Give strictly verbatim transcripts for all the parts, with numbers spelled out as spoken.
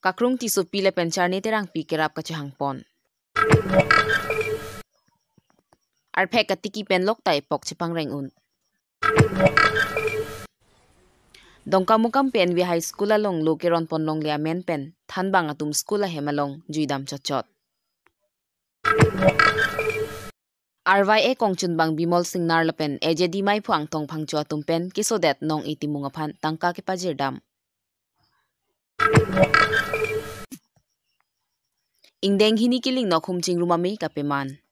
Kakrung Tissopi lapen Charne Terangpi kerap kachehang pon. Arphek katiki pen lok ta epok chepangreng un. Dongkamukam P N V High School along lo keron pon longle amen pen thanbang atum school ahem along juidam chotchot. R Y A kongchunbang Bimol Singnar lapen A J D maiphu Angtong Phangcho atum pen kesodet nong-e timung aphan tangka kepajirdam. Ingdeng hini kiling nokhum chingrum amei kapeman.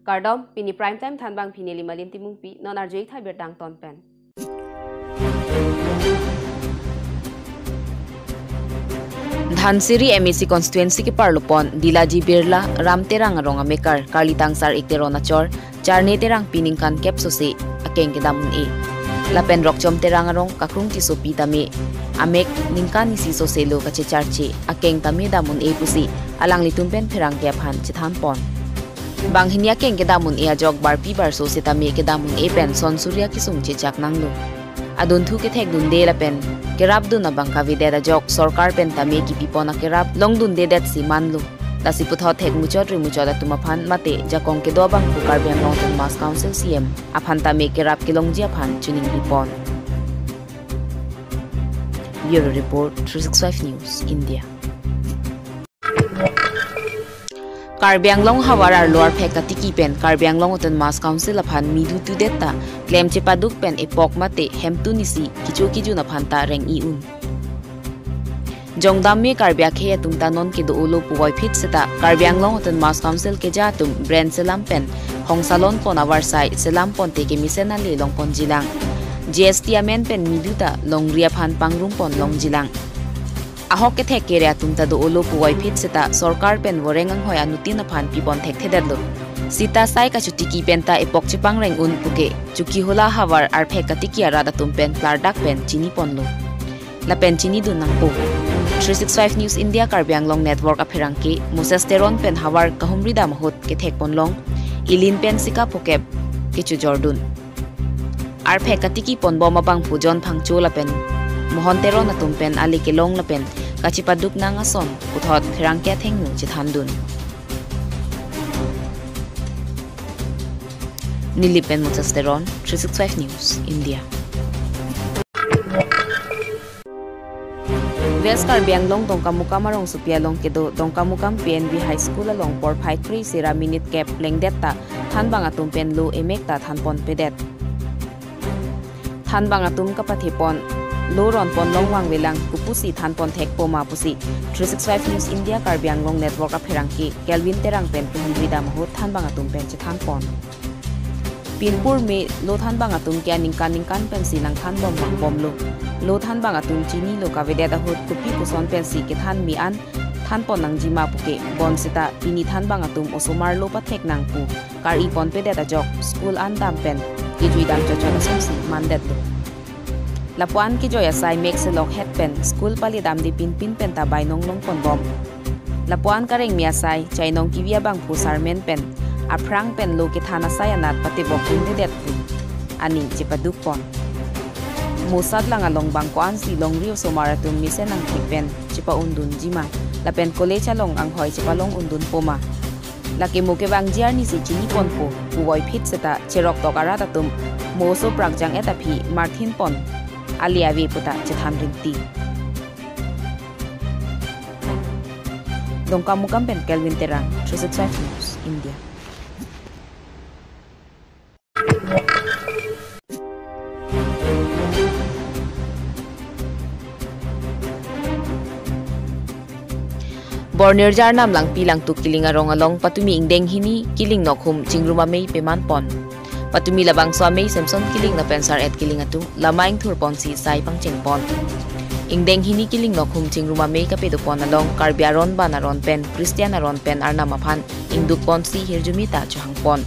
Kardom, pini prime time thanbang pini Limalin Timungpi, non arjui thai birta angton pen. Dhansiri M A C constituency keparlopon Dilaji Birla, Ram Terang arong amekar, Karli Tangsar Ekteron achor, Charne Terangpi ningkan kep sose akeng kedam un-e. Lapen Rokchom Terang arong Kakrung Tissopi tame amek ningkan isi sose lo kachecharche, akeng tame dam un-e pusi alanglitum pen pherangke aphan chethan pon. Banghini akeng kedam un-e ajok barpi barso setame kedam un-e pen son suri akisung chechak nanglo. Adunthu kethek dunde lapen kerap dun abang kavedet ajok sorkar pen tame kipi pon akerap long dundedet si manlo. Lasi puthot thek muchot re muchot atum aphan mate jakong kedo abang pu Karbi Anglong Autonomous Council C M aphan tame kerap kelongji aphan chiningri pon. Bureau Report, three six five News, India. Karbi Anglong havar arlo arphek katiki pen Karbi Anglong Autonomous Council aphan midu tudet ta klem chepaduk pen epok mate hemtun isi kicho kijun aphan ta reng-i un. Jongdam me Karbi akhei atum ta non kedo-olo puvoiphit seta Karbi Anglong Autonomous Council keja atum brand selam pen hongsalon pon avarsai selam ponte kemesen ale long ponjilang. G S T amen pen midu ta longri aphan pangrum pon longjilang. Ahok kethek kere atum ta do-olo puvoiphit seta sorkar pen voreng anghoi anutin aphan pipon thekthedetlo. Sita sai kachotiki pen ta epok chepangreng un puke Chokihola havar arphek katiki arat atum pen klardak pen chini ponlo. Lapen chinidun nangpo. Three six five News India Karbi Anglong Network apherangke Moses Teron pen havar kahumri dam ahut kethek ponlong, ilin pen sika phokep kechojordun. Arphek katiki ponbom abang pu John Phangcho lapen Mohon Teron atum pen ale kelong lapen kachepaduk nang ason puthot pherangke athengno chethandun. Nilip pen Moses Teron, three six five News, India. West Karbi Anglong Dongkamukam arongsopi along kedo Dongkamukam P N V High School along porphai kre-isi ra minute kep plengdet ta thanbang atum pen lo emek ta thanponpedet. Thanbang atum kapathe pon lo ron pon long vangvelang kopusi thanpon thekpo ma pusi three six five News India Karbi Anglong Network apherangke Kelvin Terang pen kehumri dam ahut thanbang atum pen chethan pon. Pinpur me lo thanbang atum ke aningkan ningkan pensi nangthanbom vangbomlo. Lo thanbang atum chinilo kavedet ahut kopi koson pensi kethan me an thanpon nangji ma puke bonseta pini thanbang atum osomar lo pathek nang pu kar-i ponpedet ajok school an dam pen kejui dam chochon asonsi mandetlo. Lapuan kejoi asai mek selok het pen school pali damde pinpin pen ta bainong long ponbom. Lapuan kareng me asai chainong kevi abang pu sarmen pen aphrang pen lo kethan asai anat patebok pindedet pu aning chepaduk pon. Mosat lang along bang ko-ansi longri osomar atum mesen angthek pen chepa-undunji ma lapen college along anghoi chepalong undunpo ma. Lake mo kevangji arnisi chini ponpo puvoiphit seta cheroktok arat atum mo oso prak jang-et aphi marthin pon ale ave puta chethan rinti. Dongkamukam pen Kelvin Terang, three six five News, India. Bornir Jarnam Langpi Langtuk Kiling arong along patumi ingdeng hini kiling nokhum chingrum amei peman pon. Patumi labangso amei Samson Kiling lapen Sar-et Kiling atum lama ingthur ponsi sai pangcheng pon. Ingdeng hini kiling nokhum chingrum amei kapedo pon along Karbi aron ban aron pen Christian aron pen Arnam aphan ingduk ponsi hirjume ta chohang pon.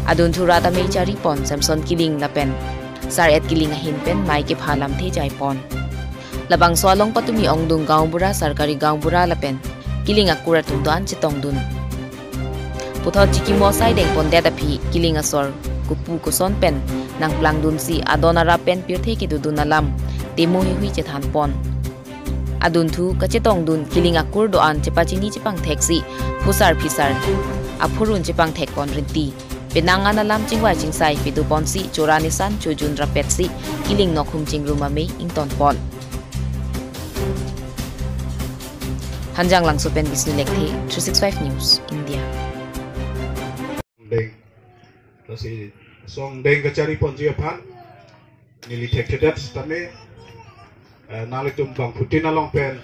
Adunthu rat amei chari pon Samson Kiling lapen Sar-et Kiling ahin pen mei kepha lamthe jai pon. Labangso along patumi ongdung gaonbura, sarkari gaonbura lapen kiling akur atum do-an chetongdun. Puthot chikimo asai dengpondet aphi kiling asor kopu koson pen nangplangdunsi adon arap pen pirthe kedodun alam temo heihui chethan pon. Adunthu kachetongdun kiling akur do-an chepachini chepangtheksi phusar phisar aphurun chepangthekpon rinti. Penang an alam chingvai chingsai pedoponsi chora nisan chojun rapetsi kiling nokhum chingrum amei ingtonpon. Hanjanglangso pen Bisnu Lekthe, three six five News, India. Deng. Lasi song deng kachariponji aphan neli thekthedet sitame, eh, nanglitum bangphutin along pen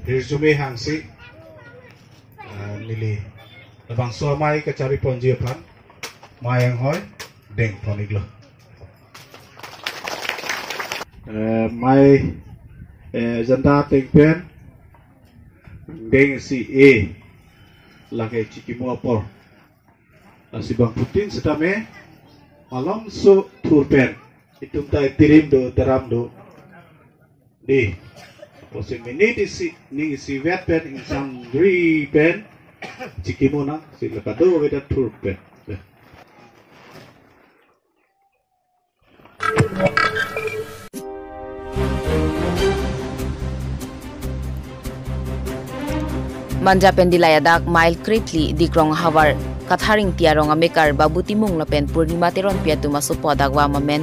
hirjume hangsi, eh, neli labangso amei kachariponji aphan mei anghoi dengpon iklo. Eh, mei, eh, agenda ateng pen deng isi e lake chikimo apor. Lasi bangphutin sitame malomso thur pen itum ta itirim do, teram do. Di. Lasi minit isi, ning isivet pen, ingsam ri pen chikimo nang, si la kado avedet thur pen. Manja pen Dillai adak mile krephli Dikrong ahavar Kathar Ingti arong amekar Babu Timung lapen Purnima Teronpi atum asopo adak vam amen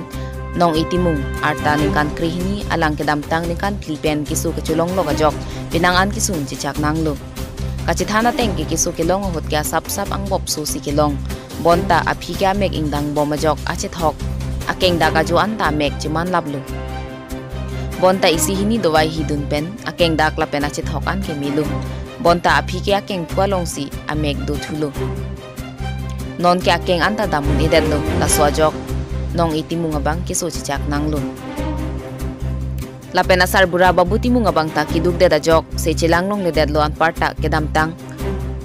Nong-e Timung, arta ningkan krehini, alang kedamtang ningkan phli pen keso kecholonglok ajok penang an kesung chechak nanglo. Kachethan ateng ke keso kelong ahut ke asapsap angbopso si kelong. Bonta aphi ke amek ingdangbom ajok achethok akengdak ajo anta amek chemanlaplo. Bonta isi hini dovai hidun pen akengdak lapen achethok an ke melo. Bonta aphi ke akengphu alongsi amek dothulo. Non ke akeng anta dam un-edetlo, laso ajok Nong-e Timung abang keso chechak nanglo. Lapen asarbura Babu Timung abang ta kedukdet ajok se chelang longledetlo, anparta kedamtang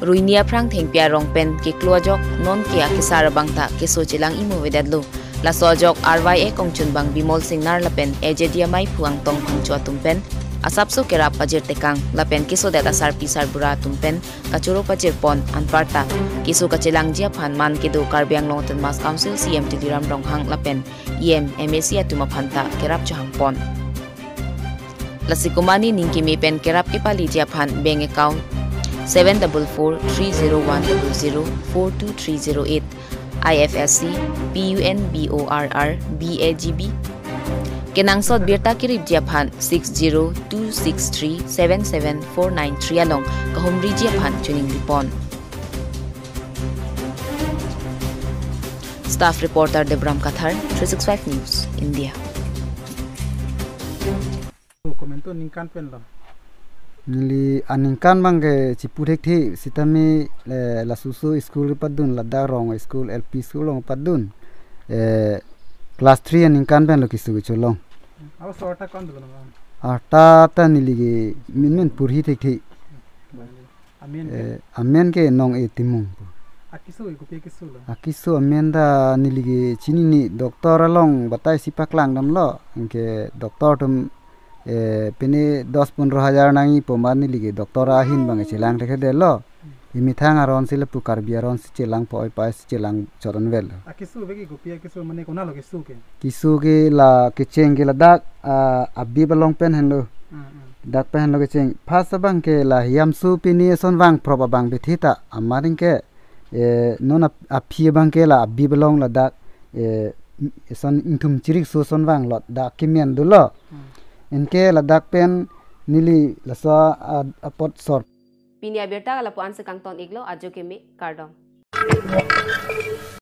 ruini aphrang thengpi arong pen keklo ajok non ke akesar abang ta keso chelang imo avedetlo. Laso ajok R Y A kongchunbang Bimol Singnar lapen A J D ameiphu Angtong Phangcho atum pen asapso kerap pajirtekang lapen kesodet asarpi sarbura atum pen kachoro pajirpon, anparta keso kachelangji aphan man kedo Karbi Anglong Autonomous Council C E M Tuliram Ronghang lapen E M, M A C atum aphan ta kerap chohangpon. Lasi komane ning keme pen kerap kepaleji aphan bank account seven double four three zero one double zero four two three zero eight, I F S C, P U N B O R R, B A G B. Kenangsot birta keripji aphan six zero two six three seven seven four nine three along kahumriji aphan choningripon. Staff reporter Debram Kathar, three six five News, India. Oh, komento ningkan pen lo. Neli aningkan abang ke chipu thekthe sitame, eh, laso-so school padun, ladak rong school, L P school along padun. Eh, class three aningkan pen lo keso kecholong. Abo so arta ko-an dolo na? Arta ta neli ke min min purhi thekthe. Amen ke? Eh, amen ke Nong-e Timung pu. Akeso ke kopi akeso lo? Akeso amen ta neli ke chinine, doctor along batai si paklang damlo. Anke doctor atum, eh, pine dos pondro hajar nangji pu amat neli ke doctor ahin abang chelang thekthedetlo. Imethang aron si lapu Karbi aron si chelang po-oi pa si chelang choron vel. Akeso ave ke kopi akeso, mane konat lo keso ke? Keso ke la kecheng ke ladak, ah, abib along pen henlo. Hmm, hmm. Dak pen henlo kecheng. First abang ke la Hiamsu pini eson vangprop abang bethi ta, amaring ke, eh, non ap-, aphi abang ke la abib along ladak, eh, eson ingthum chirikso eson vanglot dak kemen dolo. Hmm. Anke ladak pen neli laso a-, apot sor. Pini abirta lapu-an si kangton iklo, ajo keme, kardom.